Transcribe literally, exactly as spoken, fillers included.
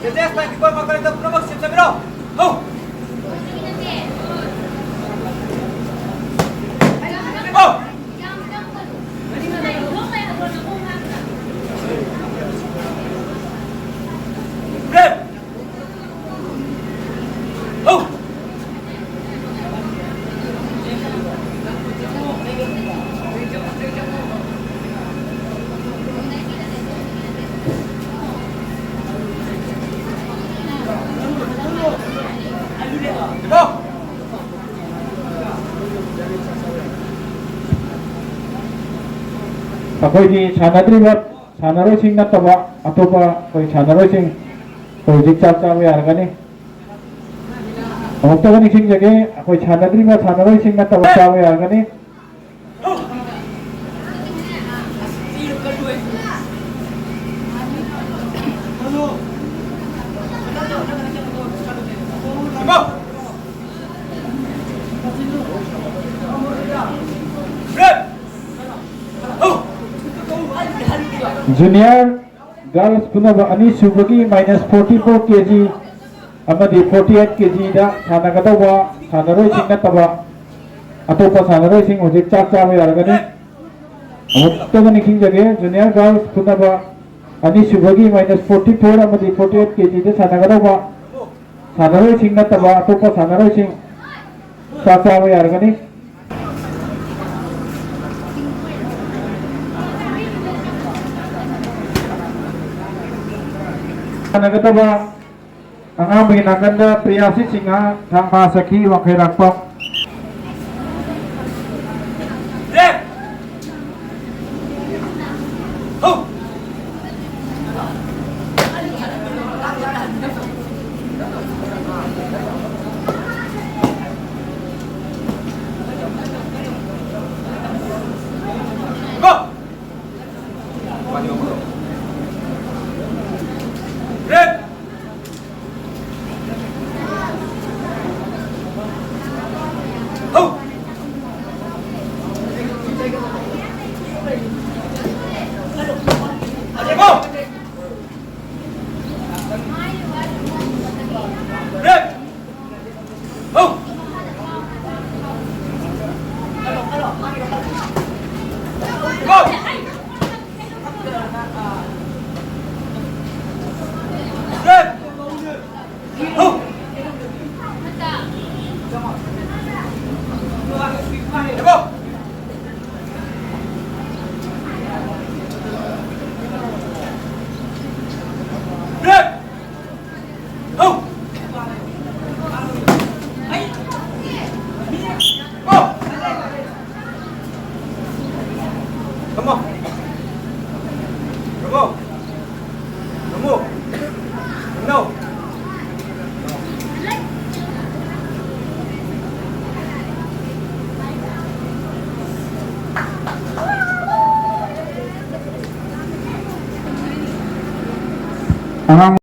Judges, ninety-four marker line ꯗ ꯄꯨꯝꯅꯃꯛ ꯁꯦꯝꯖꯕꯤꯔꯣ꯫ ꯍꯧ! ꯍꯧ! Break! ꯍꯧ! ꯑꯩꯈꯣꯏꯒꯤ ꯁꯥꯟꯅꯗ꯭ꯔꯤꯕ ꯁꯥꯟꯅꯔꯣꯏꯁꯤꯡ ꯅꯠꯇꯕ ꯑꯇꯣꯞꯄ ꯑꯩꯈꯣꯏ ꯁꯥꯟꯅꯔꯣꯏꯁꯤꯡ ꯑꯩꯈꯣꯏ ꯍꯧꯖꯤꯛ ꯆꯥꯛ ꯆꯥꯕ ꯌꯥꯔꯒꯅꯤ꯫ ꯑꯃꯨꯛꯇꯒ ꯅꯤꯡꯁꯤꯡꯖꯒꯦ, ꯑꯩꯈꯣꯏ ꯁꯥꯟꯅꯗ꯭ꯔꯤꯕ ꯁꯥꯟꯅꯔꯣꯏꯁꯤꯡ ꯅꯠꯇꯕ ꯆꯥꯕ ꯌꯥꯔꯒꯅꯤ꯫ Junior Girls ꯐꯨꯅꯕ ꯑꯅꯤꯁꯨꯕꯒꯤ minus forty four K G ꯑꯃꯗꯤ forty eight K G ꯗ ꯁꯥꯟꯅꯒꯗꯧꯕ ꯁꯥꯟꯅꯔꯣꯏꯁꯤꯡ ꯅꯠꯇꯕ ꯑꯇꯣꯞꯄ ꯁꯥꯟꯅꯔꯣꯏꯁꯤꯡ ꯍꯧꯖꯤꯛ ꯆꯥꯛ ꯆꯥꯕ ꯌꯥꯔꯒꯅꯤ꯫ ꯑꯃꯨꯛꯇꯒ ꯅꯤꯡꯁꯤꯡꯖꯒꯦ, Junior Girls ꯐꯨꯅꯕ ꯑꯅꯤꯁꯨꯕꯒꯤ minus forty four ꯑꯃꯗꯤ forty eight K G ꯗ ꯁꯥꯟꯅꯒꯗꯧꯕ ꯁꯥꯟꯅꯔꯣꯏꯁꯤꯡ ꯅꯠꯇꯕ ꯑꯇꯣꯞꯄ ꯁꯥꯟꯅꯔꯣꯏꯁꯤꯡ ꯆꯥꯛ ꯆꯥꯕ ꯌꯥꯔꯒꯅꯤ꯫ ꯁꯥꯟꯅꯒꯗꯕ ꯑꯉꯥꯡꯕꯒꯤ ꯅꯥꯀꯟꯗ ꯄ꯭ꯔꯤꯌꯥꯁꯤ ꯁꯤꯡꯍ, ꯊꯥꯡꯃ ꯁꯈꯤ, ꯋꯥꯡꯈꯩꯔꯥꯛꯄꯝ꯫ ꯑꯉꯥꯡ